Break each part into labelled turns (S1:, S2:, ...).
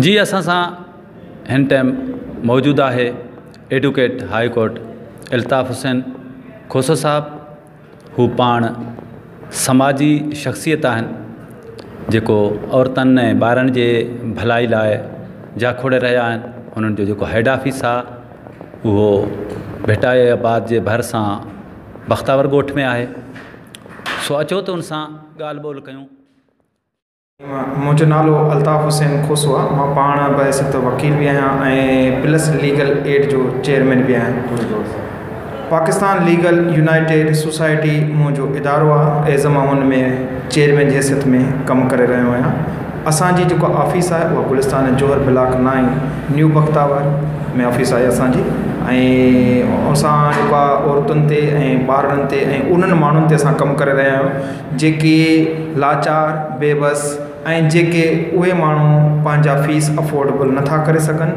S1: جي اسان سان هن ٽائيم موجود آهي advocate high court Altaf Hussain Khoso صاحب هو پاڻ سماجي شخصيت آهن جيڪو عورتن ۽ ٻارن جي ڀلائي لاءِ جاکوڙي رهيا آهن انهن جو جيڪو هيڊ آفيس آهي اهو ڀٽائي آباد جي ڀرسان بختاور ڳوٺ ۾ آهي سو اچو ته ان سان ڳالهه ٻولهه ڪيون.
S2: منهنجو نالو الطاف حسين کوسو آهي مان پاڻ بحيثيت وڪيل به آهيان ۽ پلس ليگل ايڊ جو چيئرمين به آهيان. پاڪستان ليگل يونائيٽيڊ سوسائٽي منهنجو ادارو آهي ايز مان ان ۾ چيئرمين جي حيثيت ۾ ڪم ڪري رهيو آهيان. اسان جي جيڪا آفيس آهي اها Gulistan Johar block nine new Bakhtawar ۾ office آهي اسان جي ۽ اسان جيڪو آهي عورتن تي ۽ ٻارڙن تي ۽ انهن ماڻهن تي اسان ڪم ڪري رهيا آهيون جيڪي لاچار، بي بس ۽ جيڪي اهي ماڻهو پنهنجا فيس افورڊبل نٿا ڪري سگهن،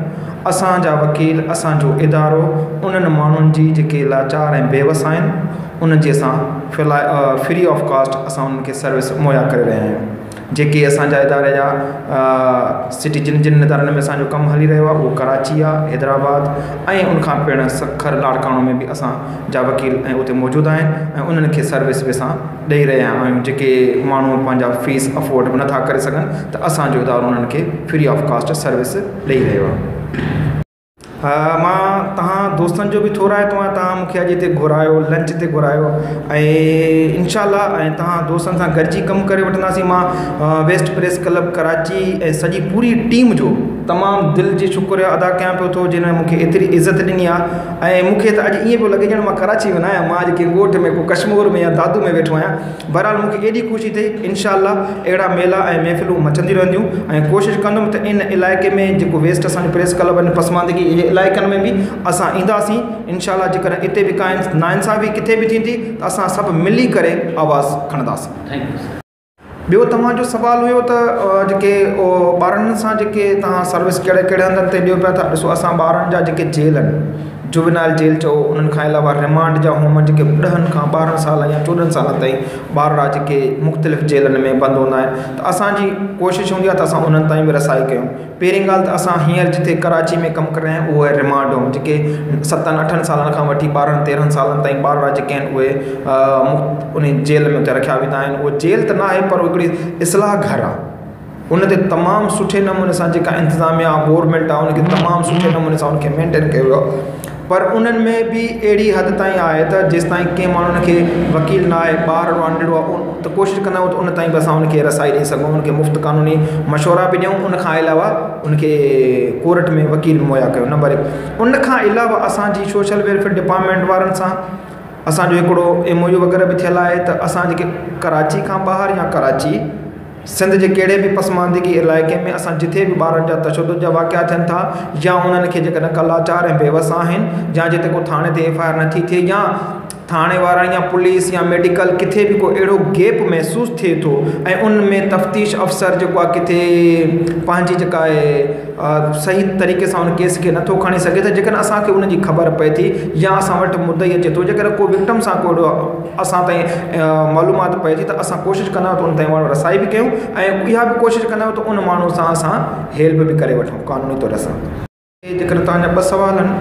S2: اسان جا وڪيل، اسان جو ادارو انهن ماڻهن جي جيڪي لاچار ۽ بي وس آهن، انهن جي اسان فري آف ڪاسٽ اسان انهن کي سروس مهيا ڪري رهيا آهيون. جيڪي اسان جا اداري جا سٽي جن جن ادارن ۾ اسان جو ڪم هلي رهيو آهي اهو ڪراچي آهي، حيدرآباد ۽ ان کان پڻ سکر لاڙڪاڻو ۾ به اسان جا وڪيل ۽ اتي موجود آهن ۽ انهن کي سروس به اسان ڏئي رهيا آهيون جيڪي ماڻهو پنهنجا فيس افورڊ به نٿا ڪري سگهن ته اسان جو ادارو انهن کي فري آف ڪاسٽ سروس ڏئي رهيو آهي. مان توهان دوستن جو به ٿورائتو آهيان توهان مون کي اڄ هتي گهرايو لنچ تي گهرايو ۽ انشاء الله ۽ توهان دوستن سان گڏجي ڪم ڪري وٺنداسين مان ويسٽ پريس ڪلب ڪراچي ۽ سڄي پوري ٽيم جو تمام دل جي شڪر ادا ڪيان پيو ٿو جنهن مون کي ايتري عزت ڏني آهي ۽ مون کي ته اڄ ائين پيو لڳي ڄڻ مان ڪراچي ۾ نه آهيان مان اڄ ڪنهن ڳوٺ ۾ ڪو ڪشمور ۾ يا دادو ۾ ويٺو آهيان بهرحال مون کي ايڏي خوشي ٿي انشاء الله اهڙا ميلا ۽ محفلون مچنديون رهنديون ۽ ڪوشش ڪندم ته ان علائقي ۾ جيڪو ويسٽ اسان جو پريس ڪلب آهن پسماندگي جي علائقن ۾ به اسان اينداسين انشاء الله جيڪڏهن اتي به ڪا ناانصافي ڪٿي به ٿيندي ته اسان سڀ ملي ڪري آواز کڻنداسين.
S1: Thank you.
S2: ٻيو توهان جو سوال هيو ته جيڪي ٻارن سان جيڪي توهان سروس ڪهڙي ڪهڙي هنڌن تي ڏيو پيا ٿا ڏسو اسان ٻارن جا جيڪي جيل آهن جووينائل جيل چئو انهن کان علاوه رمانڊ جا هوم جيڪي ڏهن کان 12 سال يا 14 سالن تائين ٻارڙا جيڪي مختلف جيلن ۾ بند هوندا آهن ته اسانجي ڪوشش هوندي آهي ته اسان انهن تائين به رسائي ڪيون. پهرين ڳالهه ته اسان هينئر جتي ڪراچي ۾ ڪم ڪري رهيا آهيون اهو آهي رمانڊ هوم جيڪي ستن اٺن سالن کان وٺي 12 13 سالن تائين ٻارڙا جيڪي آهن اهي ان جيل ۾ اتي رکيا ويندا آهن اهو جيل ته نه آهي پر هڪڙي اصلاح گهر آهي ان تي تمام سٺي نموني سان جيڪا انتظاميا گورنمينٽ آهي ان کي تمام سٺي نموني سان ان کي مينٽين ڪيو ويو آهي پر انهن ۾ به اهڙي حد تائين آهي ته جيستائين ڪنهن ماڻهن کي وڪيل نه آهي ٻار ننڍڙو آهي ته ڪوشش ڪندا آهيون ته ان تائين به اسان ان کي رسائي ڏئي سگهون ان کي مفت قانوني مشورا به ڏيون ان کان علاوه ان کي ڪورٽ ۾ وڪيل مهيا ڪيون نمبر هڪ ان کان علاوه اسانجي سوشل ويلفيئر ڊپارٽمينٽ وارن سان اسانجو هڪڙو ايم او يو وغيره به ٿيل آهي ته اسان جيڪي ڪراچي کان ٻاهر يا ڪراچي سنڌ جي ڪهڙي به پسماندگي علائقي ۾ اسان جٿي به ٻارن جا تشدد جا واقعا ٿين ٿا يا انهن کي جيڪڏهن ڪا لاچار ۽ بيوس آهن يا جتي ڪو ٿاڻي تي ايف I R نٿي ٿئي يا ٿاڻي وارن يا پوليس يا ميڊيڪل ڪٿي به ڪو اهڙو گيپ محسوس ٿئي ٿو ۽ ان ۾ تفتيش افسر جيڪو آهي ڪٿي پنهنجي جيڪا آهي صحيح طريقي سان ان ڪيس کي نٿو کڻي سگهي ته جيڪڏهن اسان کي ان جي خبر پئي ٿي يا اسان وٽ مدعي اچي ٿو جيڪڏهن ڪو وڪٽم سان ڪو اهڙو اسان تائين معلومات پئي ٿي ته اسان ڪوشش ڪندا آهيون ته ان تائين ماڻهو رسائي به ڪيون ۽ اها به ڪوشش ڪندا آهيون ته ان ماڻهو سان اسان هيلپ به ڪري وٺون قانوني طور سان. جيڪڏهن توهان جا ٻه سوال آهن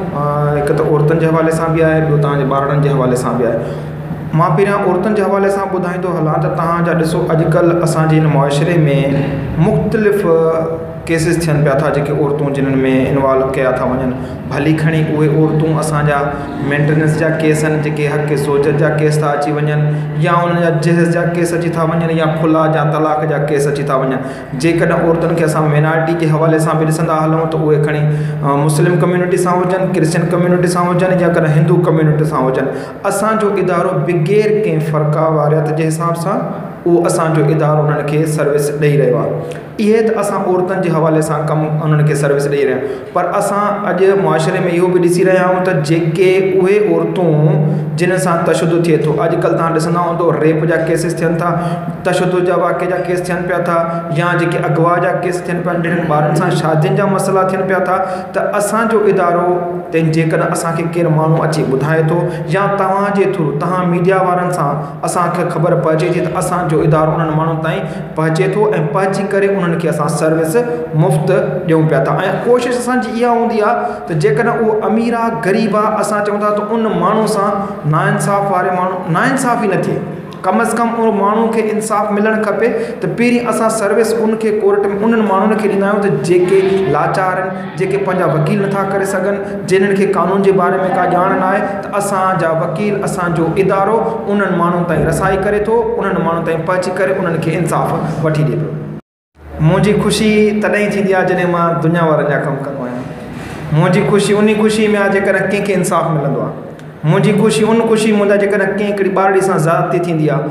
S2: هڪ ته عورتن جي حوالي سان به آهي ٻيو توهان جي ٻارڙن جي حوالي سان به آهي مان پهريان عورتن جي حوالي سان ٻڌائيندو هلان ته توهان جا ڏسو اڄڪلهه اسان جي هن معاشري ۾ مختلف ڪيسز ٿين پيا ٿا جيڪي عورتون جنھن ۾ انوالو ڪيا ٿا وڃن ڀلي کڻي اهي عورتون اسان جا مينٽيننس جا ڪيس آهن جيڪي حق زوجيت جا ڪيس ٿا اچي وڃن يا انهن جا جهيز جا ڪيس اچي ٿا وڃن يا خلع يا طلاق جا ڪيس اچي ٿا وڃن جيڪڏهن عورتن کي اسان مينارٽي جي حوالي سان به ڏسندا هلون ته اهي کڻي مسلم ڪميونٽي سان هجن ڪرسچن ڪميونٽي سان هجن يا ڪڏهن هندو ڪميونٽي سان هجن اسان جو ادارو بغير ڪنهن فرقه واريت جي حساب سان اهو اسان جو ادارو انهن کي سروس ڏئي رهيو آهي. اهي ته اسان عورتن جي حوالي سان ڪم انهن کي سروس ڏئي رهيا آهيون پر اسان اڄ معاشري ۾ اهو به ڏسي رهيا آهيون ته جيڪي اهي عورتون جن سان تشدد ٿئي ٿو اڄڪلهه توهان ڏسندا هوندو ريپ جا ڪيسز ٿين ٿا تشدد جا واقعي جا ڪيس ٿين پيا ٿا يا جيڪي اغوا جا ڪيس ٿين پيا ننڍڙن ٻارن سان شادين جا مسئلا ٿين پيا ٿا ته اسانجو ادارو تنهن جيڪڏهن اسانکي ڪير ماڻهو اچي ٻڌائي ٿو يا توهان جي ٿرو توهان ميڊيا وارن سان اسانکي خبر پئجي ٿي ته اسانجو جو ادارو انهن ماڻهن تائين پهچي ٿو ۽ پهچي ڪري انهن کي اسان سروس مفت ڏيون پيا ٿا ۽ ڪوشش اسان جي اها هوندي آهي ته جيڪڏهن اهو امير آهي غريب آهي اسان چئون ٿا ته ان ماڻهو سان ناانصاف واري ماڻهو ناانصافي نه ٿئي ڪم از ڪم ان ماڻهو کي انصاف ملڻ کپي ته پهرين اسان سروس ان کي ڪورٽ ۾ انهن ماڻهن کي ڏيندا آهيون ته جيڪي لاچار آهن جيڪي پنهنجا وڪيل نٿا ڪري سگهن جنهن کي قانون جي باري ۾ ڪا ڄاڻ نه آهي ته اسان جا وڪيل اسان جو ادارو انهن ماڻهن تائين رسائي ڪري ٿو انهن ماڻهن تائين پهچي ڪري انهن کي انصاف وٺي ڏئي پيو. منهنجي خوشي تڏهن ٿيندي آهي جڏهن مان دنيا وارن جا ڪم ڪندو آهيان. منهنجي خوشي انهي خوشي ۾ آهي جيڪڏهن ڪنهن کي انصاف ملندو آهي. منهنجي خوشي ان خوشي ۾ هوندي آهي جيڪڏهن ڪنهن هڪڙي ٻارڙي سان زيادتي ٿيندي آهي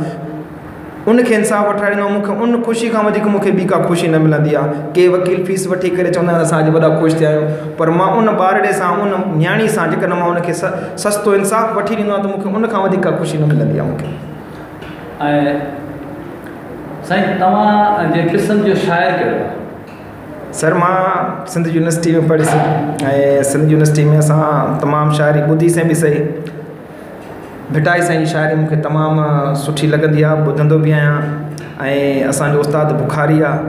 S2: ان کي انصاف وٺرائي ڏيندو آهيان مون کي ان خوشي کان وڌيڪ مون کي ٻي ڪا خوشي نه ملندي آهي. ڪي وڪيل فيس وٺي ڪري چوندا آهن اسان اڄ وڏا خوش ٿيا آهيون پر مان ان ٻارڙي سان ان نياڻي سان جيڪڏهن مان ان کي سستو انصاف وٺي ڏيندو آهيان ته مون کي ان کان وڌيڪ ڪا خوشي نه ملندي آهي مون کي.
S1: ۽ سائين توهان جي قسم جو شاعر ڪهڙو آهي؟
S2: سر مان سنڌ يونيورسٽي ۾ پڙهيس ۽ سنڌ يونيورسٽي ۾ اسان تمام شاعري ٻڌي سين به سهي ڀٽائي سائين جي شاعري مونکي تمام سٺي لڳندي آهي ٻڌندو به آهيان ۽ اسانجو استاد بخاري آهي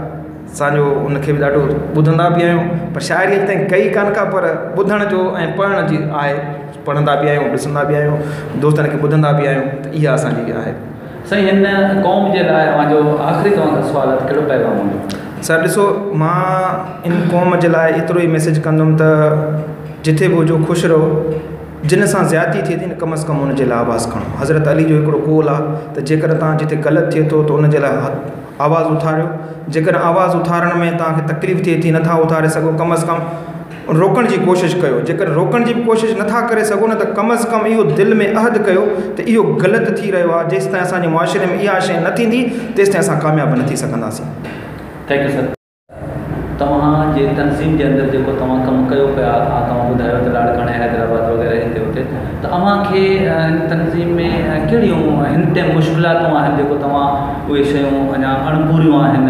S2: اسانجو ان کي به ڏاڍو ٻڌندا به آهيون پر شاعري اڄ تائين ڪئي ڪانه ڪا پر ٻڌڻ جو ۽ پڙهڻ جي آهي پڙهندا به آهيون ڏسندا به آهيون دوستن کي ٻڌندا به آهيون ته اها اسان جي آهي.
S1: سائين هن قوم جي لاء اوهان جو آخري توهان کان سوال آهي ته ڪهڙو پيغام هوندو؟
S2: سر ڏسو مان ان قوم جي لاء ايترو ئي ميسيج ڪندم ته جٿي به هجو خوش رهو جن سان زيادتي ٿئي ٿي نه ڪم از ڪم ان جي لاء آواز کڻو حضرت علي جو هڪڙو قول آهي ته جيڪڏهن توهان جتي غلط ٿئي ٿو ته ان جي لاء آواز اٿاريو جيڪڏهن آواز اٿارڻ ۾ توهان کي تڪليف ٿئي ٿي نٿا اٿاري سگهو ڪم از ڪم روڪڻ جي ڪوشش ڪيو جيڪڏهن روڪڻ جي به ڪوشش نٿا ڪري سگهو نه ته ڪم از ڪم اهو دل ۾ عهد ڪيو ته اهو غلط ٿي رهيو آهي جيستائين اسان جي معاشري ۾ اها شيء نه ٿيندي تيستائين اسان ڪامياب نه ٿي سگهنداسين.
S1: Thank you sir. توهان جي تنظيم جي اندر جيڪو توهان ڪم ڪيو پيا توهان ٻڌايو ته لاڙڪاڻي حيدرآباد وغيره هتي هتي ته اوهان کي هن تنظيم ۾ ڪهڙيون هن ٽائيم مشڪلاتون آهن جيڪو توهان اهي شيون اڃا اڻپوريون آهن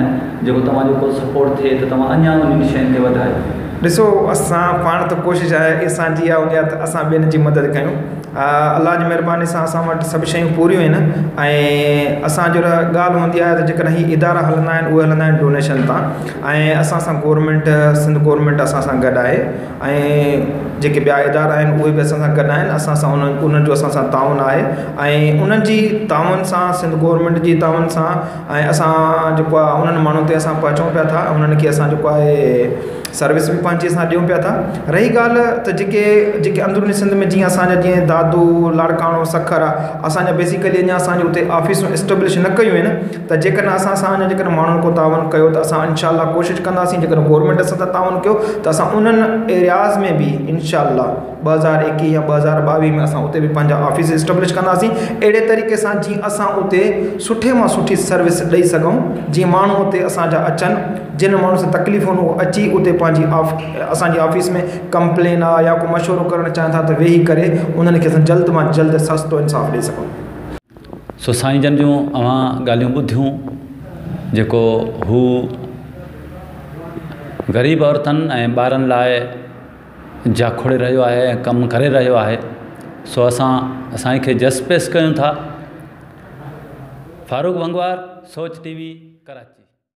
S1: جيڪو توهان جو ڪو سپورٽ ٿئي ته توهان اڃا انهن شين کي وڌايو.
S2: ڏسو اسان پاڻ ته ڪوشش آهي اسان جي اها هوندي آهي ته اسان ٻين جي مدد ڪيون الله جي مهرباني سان اسان وٽ سڀ شيون پوريون آهن ۽ اسان جو ڳالهه هوندي آهي ته جيڪڏهن هي ادارا هلندا آهن اهي هلندا آهن ڊونيشن تان ۽ اسان سان گورنمينٽ سنڌ گورنمينٽ اسان سان گڏ آهي ۽ جيڪي ٻيا ادارا آهن اهي به اسان سان گڏ آهن اسان سان انهن جو اسان سان تعاون آهي ۽ انهن جي تعاون سان سنڌ گورنمينٽ جي تعاون سان ۽ اسان جيڪو آهي انهن ماڻهن تي اسان پهچون پيا ٿا انهن کي اسان جيڪو آهي سروس به پنهنجي اسان ڏيون پيا ٿا رهي ڳالهه ته جيڪي جيڪي اندروني سنڌ ۾ جيئن اسانجا جيئن دادو لاڙڪاڻو سکر آهي اسانجا بيسيڪلي اڃا اسانجو اتي آفيسون اسٽيبلش نه ڪيون آهن ته جيڪڏهن اسان سان اڃا جيڪڏهن ماڻهن ڪو تعاون ڪيو ته اسان انشاء الله ڪوشش ڪنداسين جيڪڏهن گورنمينٽ اسان سان تعاون ڪيو ته اسان انهن ايرياز ۾ به انشاء الله 2021 يا 2022 ۾ اسان اتي به پنهنجا آفيس اسٽيبلش ڪنداسين اهڙي طريقي سان جيئن اسان اتي سٺي مان سٺي سروس ڏئي سگهون جيئن ماڻهو اتي اسان جا اچن جن ماڻهن سان تڪليفون آهن اهي اچي اتي پنهنجي آف اسان جي آفيس ۾ ڪمپلين آهي يا ڪو مشورو ڪرڻ چاهين ٿا ته ويهي ڪري انهن کي اسان جلد مان جلد سستو انصاف ڏئي سگهون.
S1: سو سائين جن جون اوهان ڳالهيون ٻڌيون جيڪو هو غريب عورتن ۽ ٻارن لاء جاکوڙي رهيو آهي ۽ ڪم ڪري رهيو آهي سو اسان سائين کي جس پيش ڪيون ٿا فاروق ونگوار سوچ ٽي وي ڪراچي.